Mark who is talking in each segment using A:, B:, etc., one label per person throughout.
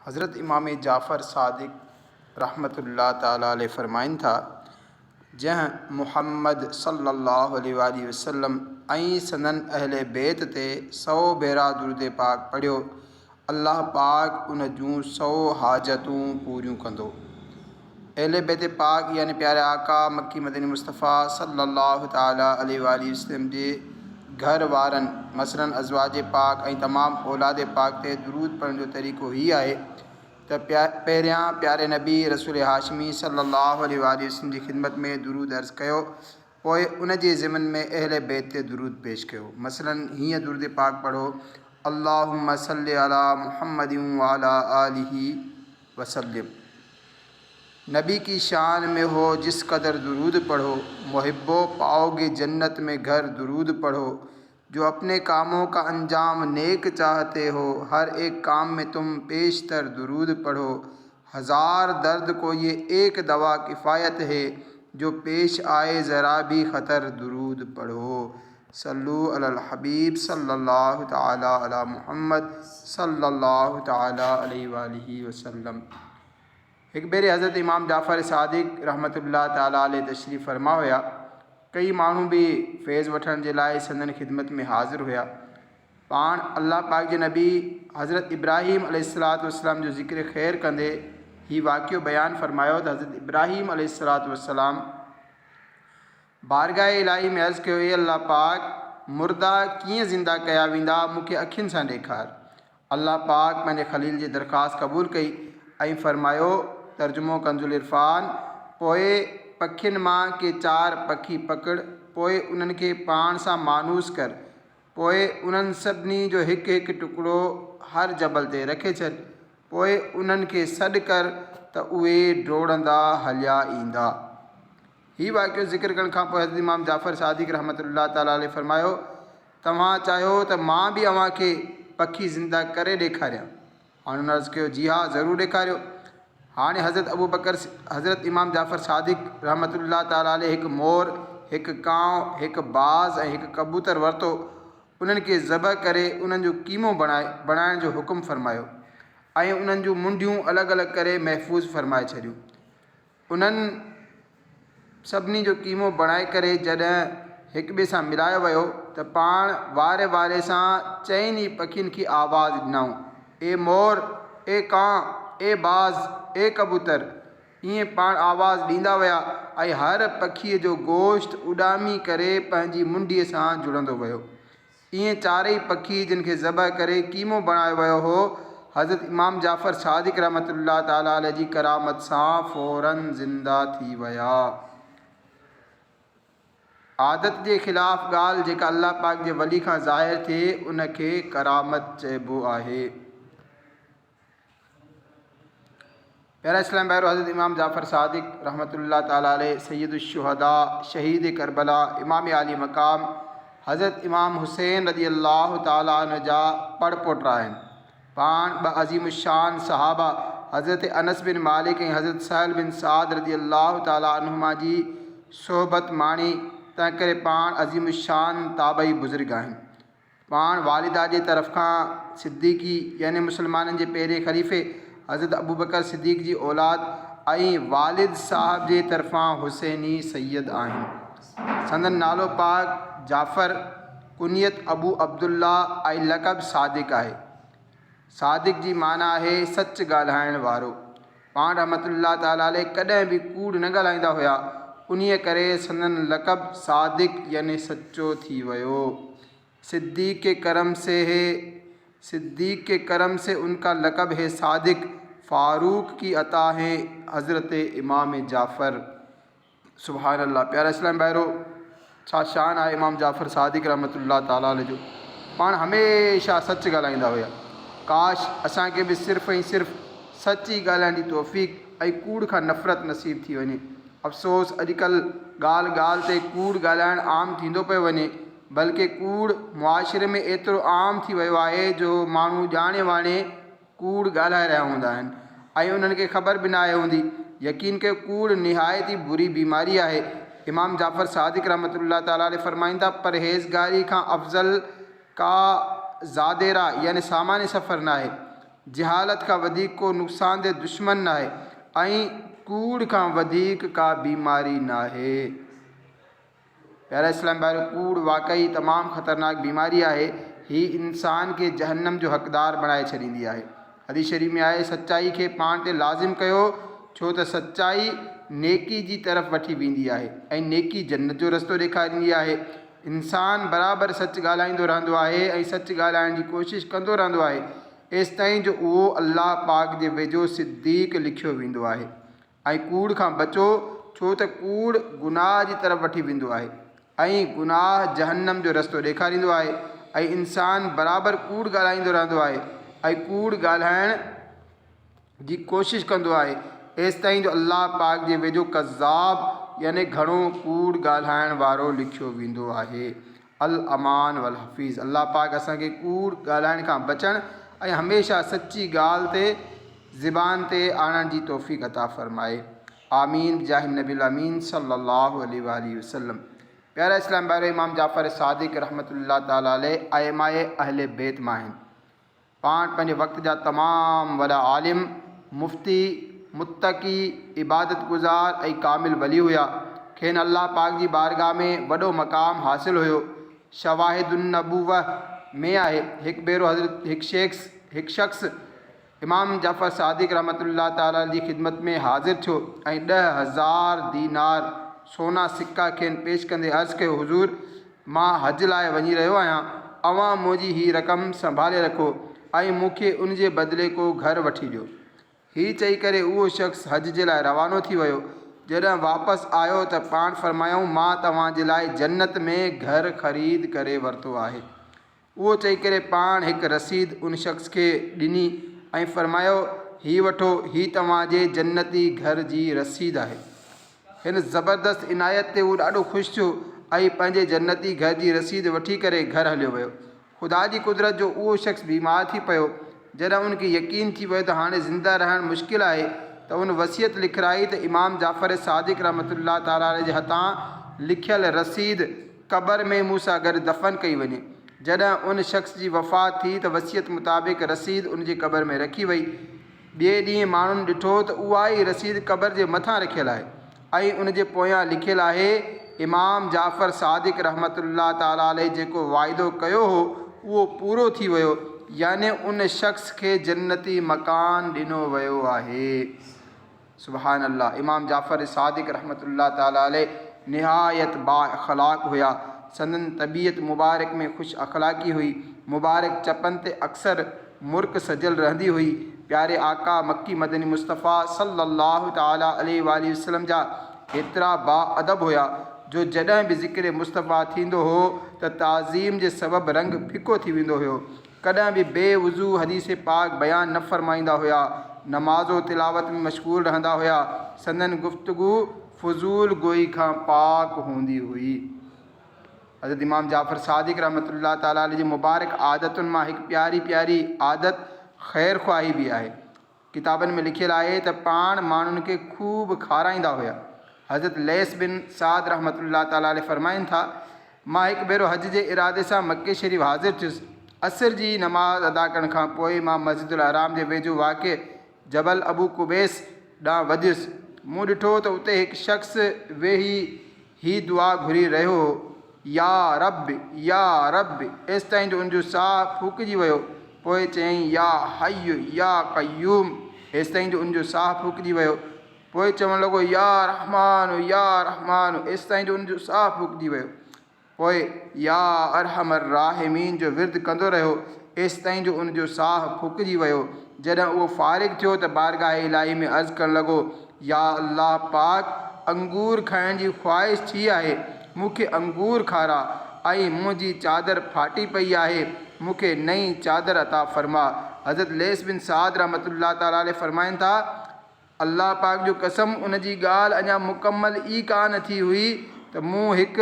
A: حضرت امام جعفر صادق رحمة الله تعالٰي عليه فرمائن ٿا، جنهن محمد صلّي الله عليه واٰله وسلّم ۽ سندن اهل بيت تي سئو ڀيرا درود پاڪ پڙهيو، الله پاڪ ان جون سئو حاجتون پوريون ڪندو. اهل بيت پاڪ يعني پياري آقا مڪي مدني مصطفيٰ صلّي الله تعالٰي عليه واٰله وسلّم جي گهر وارن مثلاً ازواج پاڪ ۽ تمام اولاد پاڪ تي درود پڙهڻ جو طريقو هي آهي ته پهريان پياري نبي رسول هاشمي صلّي الله عليه واٰله وسلّم جي خدمت ۾ درود عرض ڪيو پوء ان جي ضمن ۾ اهل بيت تي درود پيش ڪيو مثلاً هيئن درود پاڪ پڙهو اللّٰهم صلّ عليٰ محمّد وعليٰ آله وسلم. نبي ڪي شان ۾ هو جس قدر درود پڙهو، محبو پائو گي جنت ۾ گهر درود پڙهو، جو اپني ڪامون ڪا انجام نيڪ چاهتي هو، هر ايڪ ڪام ۾ تم پيش تر درود پڙهو، هزار درد ڪو يي ايڪ دوا ڪفايت هي، جو پيش آئي ذرا ڀي خطر درود پڙهو. صلو علی الحبيب صلي الله تعالي علي محمد صلي الله تعالي عليه واله وسلم. هڪ ڀيري حضرت امام جعفر صادق رحمة الله تعالي عليه تشريف فرما هيا. ڪئي ماڻهو به فيض وٺڻ جي لاء سندن خدمت ۾ حاضر هيا. پاڻ الله پاڪ جي نبي حضرت ابراهيم عليه الصلوة والسلام جو ذڪر خير ڪندي هي واقعو بيان فرمايو ته حضرت ابراهيم عليه الصلوة والسلام بارگاهه الاهي ۾ عرض ڪيو اي الله پاڪ! مردا ڪيئن زنده ڪيا ويندا مون کي اکين سان ڏيکار. الله پاڪ پنهنجي خليل جي درخواست قبول ڪئي ۽ فرمايو، ترجمو ڪنزالعرفان، پوء پکين مان ڪي چار پکي پڪڙ، پوء انهن کي پاڻ سان مانوس ڪر، پوء انهن سڀني جو هڪ هڪ ٽڪڙو هر جبل تي رکي ڇڏ، پوء انهن کي سڏ ڪر ته اهي ڊوڙندا هليا ايندا. هي واقعو ذڪر ڪرڻ کان پوء حضرت امام جعفر صادق رحمة الله تعالٰي عليه فرمايو، توهان چاهيو ته مان به اوهان کي پکي زنده ڪري ڏيکاريان؟ هاڻي انهن عرض ڪيو، جي ها ضرور ڏيکاريو. هاڻي حضرت ابوبڪر حضرت امام جعفر صادق رحمة الله تعالٰي عليه هڪ مور، هڪ ڪانء، هڪ باز ۽ هڪ ڪبوتر ورتو، انهن کي ذبح ڪري انهن جو قيمو بڻائي بڻائڻ جو حڪم فرمايو ۽ انهن جون منڍيون الڳ الڳ ڪري محفوظ فرمائي ڇڏيون. انهن سڀني جو قيمو بڻائي ڪري جڏهن هڪ ٻئي سان ملايو ويو ته پاڻ واري واري سان چئن ئي پکين کي آواز ڏنائون، اي مور! اي ڪانء! اي باز! اي ڪبوتر! ائين پاڻ آواز ڏيندا ويا ۽ هر پکيء جو گوشت اڏامي ڪري پنهنجي منڍيء سان جڙندو ويو. ائين چارئي پکي جن کي ذبح ڪري قيمو بڻايو ويو هو، حضرت امام جعفر صادق رحمة الله تعالٰي عليه جي ڪرامت سان فوراً زنده ٿي ويا. عادت جي خلاف ڳالهه جيڪا الله پاڪ جي ولي کان ظاهر ٿئي ان کي ڪرامت چئبو آهي. پيارا اسلام ڀائرو! حضرت امام جعفر صادق رحمة الله تعالٰي عليه سيد الشهداء، شهيد ڪربلا، امام عالي مقام حضرت امام حسين رضي الله تعالٰي عنه جا پڙ پوٽا آهن. پاڻ ٻه عظيم الشان صحابه حضرت انس بن مالڪ ۽ حضرت سهل بن سعد رضي الله تعالٰي عنهما جي صحبت ماڻي، تنهنڪري پاڻ عظيم الشان تابعي بزرگ آهن. پاڻ والده جي طرف کان صديقي يعني مسلمانن جي پهرين خليفي حضرت ابوبڪر صديق جي اولاد ۽ والد صاحب جي طرفان حسيني سيد آهن. سندن نالو پاڪ جعفر، ڪنيت ابو عبدالله ۽ لقب صادق آهي. صادق جي معنيٰ آهي سچ ڳالهائڻ وارو. پاڻ رحمة الله تعالٰي عليه ڪڏهن به ڪوڙ نه ڳالهائيندا هيا، انهيء ڪري سندن لقب صادق يعني سچو ٿي ويو. صديق ڪي ڪرم سي هي صديق ڪي ڪرم سي ان ڪا لقب هي صادق، فاروق ڪي عطا هين حضرت امام جعفر. سبحان الله پيارا اسلام ڀائرو ڇا شان آهي امام جعفر صادق رحمة الله تعالٰي عليه جو پاڻ هميشه سچ ڳالهائيندا هيا ڪاش اسان کي به صرف ۽ صرف سچ ئي ڳالهائڻ جي توفيق ۽ ڪوڙ کان نفرت نصيب ٿي وڃي افسوس اڄڪلهه ڳالهه ڳالهه تي ڪوڙ ڳالهائڻ عام ٿيندو پيو وڃي بلڪه ڪوڙ معاشري ۾ ايترو عام ٿي ويو آهي جو ماڻهو ڄاڻي واڻي ڪوڙ ڳالهائي رهيا هوندا آهن ۽ انهن کي خبر به ناهي هوندي. يقين ڪيو ڪوڙ نهايت ئي بري بيماري آهي. امام جعفر صادق رحمة الله تعالٰي عليه فرمائن ٿا، پرهيزگاري کان افضل ڪا زاد راهه يعني سامان سفر ناهي. جهالت کان وڌيڪ ڪو نقصانده دشمن ناهي ۽ ڪوڙ کان وڌيڪ ڪا بيماري ناهي. پيارا اسلام ڀائرو! ڪوڙ واقعي تمام خطرناڪ بيماري آهي. هي انسان کي جهنم جو حقدار بڻائي ڇڏيندي آهي. حديث شريف ۾ آهي، سچائي کي پاڻ تي لازم ڪيو، ڇو ته سچائي نيڪي جي طرف وٺي ويندي آهي ۽ نيڪي جنت جو رستو ڏيکاريندي آهي. انسان برابر سچ ڳالهائيندو رهندو آهي ۽ سچ ڳالهائڻ جي ڪوشش ڪندو رهندو آهي، ايستائين جو اهو الله پاڪ جي ويجهو صديق لکيو ويندو آهي. ۽ ڪوڙ کان بچو، ڇو ته ڪوڙ گناهه جي طرف وٺي ويندو آهي ۽ گناهه جهنم جو رستو ڏيکاريندو آهي ۽ انسان برابر ڪوڙ ڳالهائيندو رهندو آهي ۽ ڪوڙ ڳالهائڻ جي ڪوشش ڪندو آهي ايستائين جو الله پاڪ جي ويجهو ڪذاب يعني گهڻو ڪوڙ ڳالهائڻ وارو لکيو ويندو آهي. الامان والحفيظ الله پاڪ اسان کي ڪوڙ ڳالهائڻ کان بچڻ ۽ هميشه سچي ڳالهه تي زبان تي آڻڻ جي توفيق عطا فرمائي. آمين بجاه النبي الامين صلي الله عليه واٰله وسلم. پيارا اسلام ڀائرو امام جعفر صادق رحمة الله تعالٰي عليه ائمه اهل بيت مان آهن. پاڻ پنهنجي وقت جا تمام وڏا عالم، مفتي، متقي، عبادت گذار ۽ ڪامل ولي هيا. کين الله پاڪ جي بارگاهه ۾ وڏو مقام حاصل هيو. شواهد النبوة ۾ آهي، هڪ ڀيرو حضرت هڪ شيخ هڪ شخص امام جعفر صادق رحمة الله تعالٰي جي خدمت ۾ حاضر ٿيو ۽ 10,000 دينار، سونا سڪا، کين پيش ڪندي عرض ڪيو، حضور! مان حج لاء وڃي رهيو آهيان، اوهان منهنجي هي رقم سنڀالي رکو ۽ مون کي ان جي بدلي ڪو گهر وٺي ڏيو. هي چئي ڪري اهو شخص حج جي لاء روانو ٿي ويو. جڏهن واپس آيو ته پاڻ فرمايائون، مان توهان جي لاء جنت ۾ گهر خريد ڪري ورتو آهي. اهو چئي ڪري پاڻ هڪ رسيد ان شخص کي ڏني ۽ فرمايو، هي وٺو، هي توهان جي جنتي گهر جي رسيد آهي. هن زبردست عنايت تي هو ڏاڍو خوش ٿيو ۽ پنهنجي جنتي گهر جي رسيد وٺي ڪري گهر هليو ويو. خدا جي قدرت جو اهو شخص بيمار ٿي پيو. جڏهن ان کي يقين ٿي ويو ته هاڻي زنده رهڻ مشڪل آهي ته ان وصيت لکرائي ته امام جعفر صادق رحمة الله تعالٰي عليه جي هٿان لکيل رسيد قبر ۾ مون سان گڏ دفن ڪئي وڃي. جڏهن ان شخص جي وفات ٿي ته وصيت مطابق رسيد ان جي قبر ۾ رکي وئي. ٻئي ڏينهن ماڻهن ڏٺو ته اها ئي رسيد قبر جي مٿان رکيل آهي ۽ ان جي پويان لکيل آهي، امام جعفر صادق رحمة الله تعالٰي عليه جيڪو واعدو ڪيو هو اهو پورو ٿي ويو يعني ان شخص کي جنتي مڪان ڏنو ويو آهي. سبحان الله امام جعفر صادق رحمة الله تعالٰي عليه نهايت بااخلاق هيا، سندن طبيعت مبارڪ ۾ خوش اخلاقي هئي، مبارڪ چپن تي اڪثر مرڪ سجل رهندي هئي، پياري آقا مڪي مدني مصطفيٰ صلّي الله تعالٰي عليه واٰله وسلّم جا ايترا با ادب هيا جو جڏهن به ذڪر مصطفيٰ ٿيندو هو ته تعظيم جي سبب رنگ ڦڪو ٿي ويندو هيو، ڪڏهن به بي وضو حديث پاڪ بيان نه فرمائيندا هيا، نماز و تلاوت ۾ مشغول رهندا هيا، سندن گفتگو فضول گوئي کان پاڪ هوندي هئي. حضرت امام جعفر صادق رحمة الله تعالٰي عليه جي مبارڪ عادتن مان هڪ پياري پياري عادت خير خواهي به آهي. ڪتابن ۾ لکيل آهي ته پاڻ ماڻهن کي خوب کارائيندا هيا. حضرت ليث بن سعد رحمة الله تعالٰي عليه فرمائن ٿا، مان هڪ ڀيرو حج جي ارادي سان مڪي شريف حاضر ٿيس. عصر جي نماز ادا ڪرڻ کان پوء مان مسجد الحرام جي ويجهو واقع جبل ابو قبيس ڏانهن وڌيس. مون ڏٺو ته اتي هڪ شخص ويهي هي دعا گهري رهيو هو، يا رب! يا رب! ايستائين جو ان جو ساهه ڦوڪجي ويو. پوء چيائين، يا حي! يا قيوم! ايستائين جو ان جو ساهه ڦوڪجي ويو. پوء چوڻ لڳو، يا رحمان! يا رحمان! ايستائين جو ان جو ساهه ڦوڪجي ويو. پوء يا ارحم الراحمين جو ورد ڪندو رهيو، ايستائين جو ان جو ساهه ڦوڪجي ويو. جڏهن اهو فارغ ٿيو ته بارگاهه الاهي ۾ عرض ڪرڻ لڳو، يا الله پاڪ! انگور کائڻ جي خواهش ٿي آهي، مون کي انگور کاراء ۽ منهنجي چادر ڦاٽي پئي آهي، مون کي نئين چادر عطا فرماء. حضرت ليث بن سعد رحمة الله تعالٰي عليه فرمائن ٿا، الله پاڪ جو قسم ان جي ڳالهه اڃا مڪمل ئي ڪا نه ٿي هئي ته مون هڪ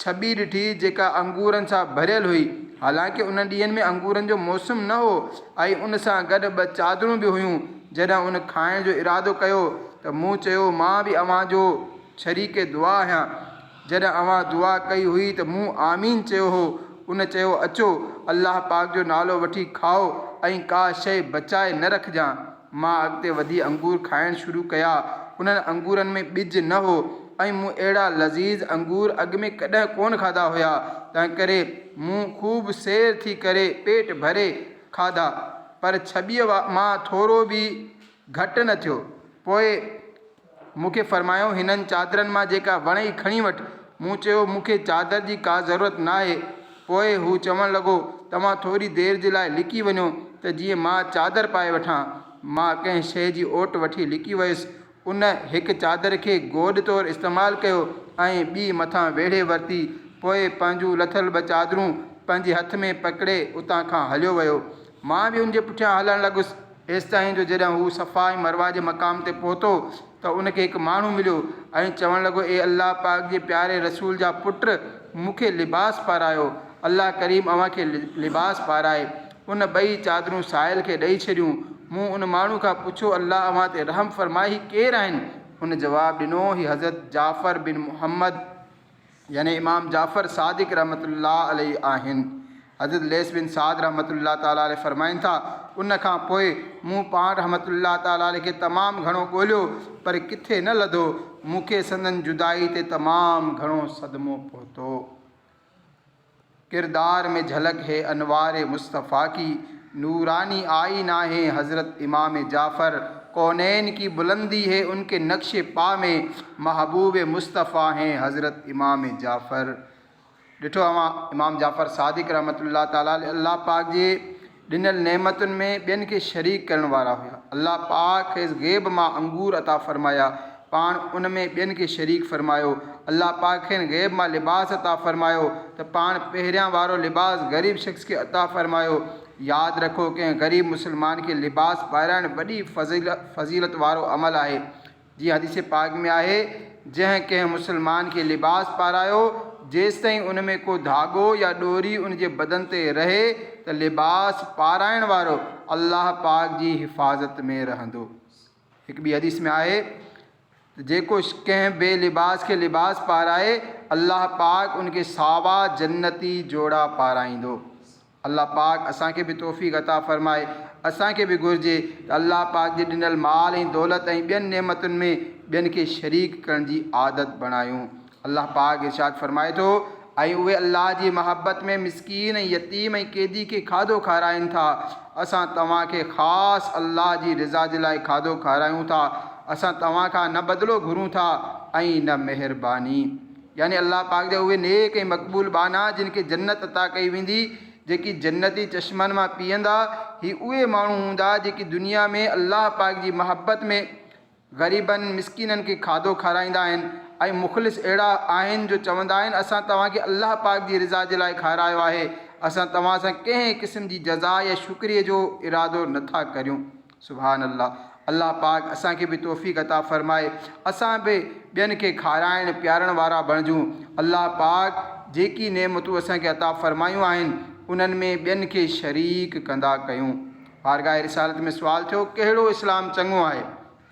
A: ڇٻي ڏٺي جيڪا انگورن سان ڀريل هئي حالانڪه انهن ڏينهن ۾ انگورن جو موسم نه هو ۽ ان سان گڏ ٻه چادرون به هيون جڏهن ان کائڻ جو ارادو ڪيو ته مون چيو مان به اوهان جو شريڪ دعا آهيان جڏهن اوهان دعا ڪئي هئي ته مون آمين چيو هو ان چيو اچو الله پاڪ جو نالو وٺي کائو. ۽ ڪا شيء بچائي نه رکجان. مان اڳتي وڌي انگور کائڻ شروع ڪيا. انهن انگورن ۾ ٻج نه هو ۽ مون اهڙا لذيذ انگور اڳ ۾ ڪڏهن ڪونه کاڌا هيا، تنهنڪري مون خوب سير ٿي ڪري پيٽ ڀري کاڌا، پر ڇٻيء مان ٿورو به گهٽ نه ٿيو. پوء مون کي فرمايائون، هنن چادرن مان جيڪا وڻئي کڻي وٺ. مون چيو، مون کي چادر جي ڪا ضرورت ناهي. پوء هو چوڻ لڳو، توهان ٿوري دير جي لاء لڪي وڃو ته جيئن مان چادر پائي وٺان. مان ڪنهن شيء جي اوٽ وٺي لڪي ويس. ان هڪ چادر کي گوڏ طور استعمال ڪيو ۽ ٻي مٿان ويڙهي ورتي. پوء پنهنجون لٿل ٻه چادرون پنهنجي هٿ ۾ پڪڙي اتان کان هليو ويو. مان به ان جي پٺيان هلڻ لڳس. ايستائين جو جڏهن هو صفا ۽ مروه جي مقام تي پهتو ته ان کي هڪ ماڻهو مليو ۽ چوڻ لڳو، اي الله پاڪ جي پياري رسول جا پٽ! مون کي لباس پارايو، الله ڪريم اوهان کي لباس پارائي. ان ٻئي چادرون سائل کي ڏئي ڇڏيون. مون ان ماڻهو کان پڇيو، الله اوهان تي رحم فرمائي هي ڪير آهن؟ ان جواب ڏنو، هي حضرت جعفر بن محمد. يعني امام جعفر صادق رحمة الله عليه آهن. حضرت ليث بن سعد رحمة الله تعالٰي عليه فرمائن ٿا، ان کان پوء مون پاڻ رحمة الله تعالٰي عليه کي تمام گهڻو ڳوليو پر ڪٿي نه لڌو، مون کي سندن جدائي تي تمام گهڻو صدمو پهتو. ڪردار ۾ جهلڪ هي انوار مصطفيٰ ڪي، نوراني آئي ناهي حضرت امام جعفر، ڪونين ڪي بلندي هي ان ڪي نقش پا ۾، محبوب مصطفيٰ هين حضرت امام جعفر. ڏٺو اوهان امام جعفر صادق رحمة الله تعالٰي عليه الله پاڪ جي ڏنل نعمتن ۾ ٻين کي شريڪ ڪرڻ وارا هيا. الله پاڪ کيس غيب مان انگور عطا فرمايا، پاڻ ان ۾ ٻين کي شريڪ فرمايو. الله پاڪ کين غيب مان لباس عطا فرمايو ته پاڻ پهريان وارو لباس غريب شخص کي عطا فرمايو. ياد رکو ڪنهن غريب مسلمان کي لباس پارائڻ وڏي فضيلت وارو عمل آهي. جيئن حديث پاڪ ۾ آهي، جنهن ڪنهن مسلمان کي لباس پارايو، جيستائين ان ۾ ڪو ڌاڳو يا ڏوري ان جي بدن تي رهي ته لباس پارائڻ وارو الله پاڪ جي حفاظت ۾ رهندو. هڪ ٻي حديث ۾ آهي ته جيڪو ڪنهن بي لباس کي لباس پارائي، الله پاڪ ان کي ساوا جنتي جوڙا پارائيندو. الله پاڪ اسان کي به توفيق عطا فرمائي اسان کي به گهرجي ته الله پاڪ جي ڏنل مال ۽ دولت ۽ ٻين نعمتن ۾ ٻين کي شريڪ ڪرڻ جي عادت بڻايون الله پاڪ ارشاد فرمائي ٿو ۽ اهي الله جي محبت ۾ مسڪين ۽ يتيم ۽ قيدي کي کاڌو کارائين ٿا اسان توهان کي خاص الله جي رضا جي لاء کاڌو کارايون ٿا اسان توهان کان نه بدلو گهرون ٿا ۽ نه مهرباني يعني الله پاڪ جا اهي نيڪ ۽ مقبول ٻانها جن کي جنت عطا ڪئي ويندي، جيڪي جنتي چشمن مان پيئندا، هي اهي ماڻهو هوندا جيڪي دنيا ۾ الله پاڪ جي محبت ۾ غريبن، مسڪينن کي کاڌو کارائيندا آهن ۽ مخلص اهڙا آهن جو چوندا آهن اسان توهان کي الله پاڪ جي رضا جي لاء کارايو آهي، اسان توهان سان ڪنهن قسم جي جزا يا شڪريي جو ارادو نٿا ڪريون. سبحان الله الله پاڪ اسان کي به توفيق عطا فرمائي اسان به ٻين کي کارائڻ پيارڻ وارا بڻجون الله پاڪ جيڪي نعمتون اسان کي عطا فرمايون آهن انهن ۾ ٻين کي شريڪ ڪندا ڪيون بارگاھ رسالت ۾ سوال ٿيو ڪهڙو اسلام چڱو آهي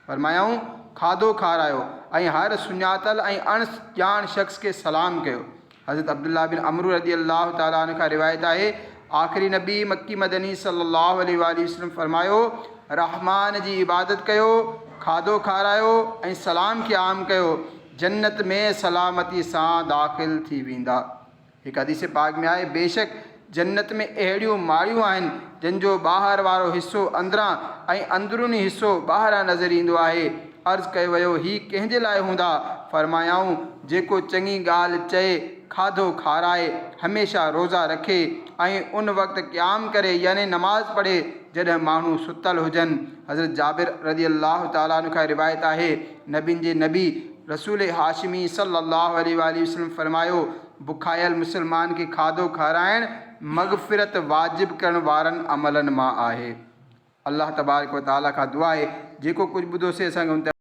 A: فرمايائون کاڌو کارايو ۽ هر سڃاتل ۽ اڻ ڄاڻ شخص کي سلام ڪيو حضرت عبدالله بن عمرو رضي الله تعالٰي عنه کان روايت آهي، آخري نبي مڪي مدني صلّي الله عليه واٰله وسلّم فرمايو، رحمان جي عبادت ڪيو، کاڌو کارايو ۽ سلام کي عام ڪيو، جنت ۾ سلامتي سان داخل ٿي ويندا. هڪ حديث پاڪ ۾ آهي، بيشڪ جنت ۾ اهڙيون ماڙيون آهن، جن جو ٻاهر وارو حصو اندران ۽ اندروني حصو ٻاهران نظر ايندو آهي. عرض ڪيو ويو، هي ڪنهن جي لاء هوندا؟ فرمايائون، جيڪو چڱي ڳالهه چئي، کاڌو کارائي، هميشه روزا رکي ۽ ان وقت قيام ڪري يعني نماز پڙهي، جڏهن ماڻهو ستل هجن. حضرت جابر رضي الله تعالٰي عنه کان روايت آهي، نبين جي نبي رسول هاشمي صلّي الله عليه واٰله وسلّم فرمايو، بکايل مسلمان کي کاڌو کارائڻ مغفرت واجب ڪرڻ وارن عملن مان آهي. الله تبارڪ و تعالي کان دعا آهي جيڪو ڪجهه ٻڌوسين اسان کي ان تي.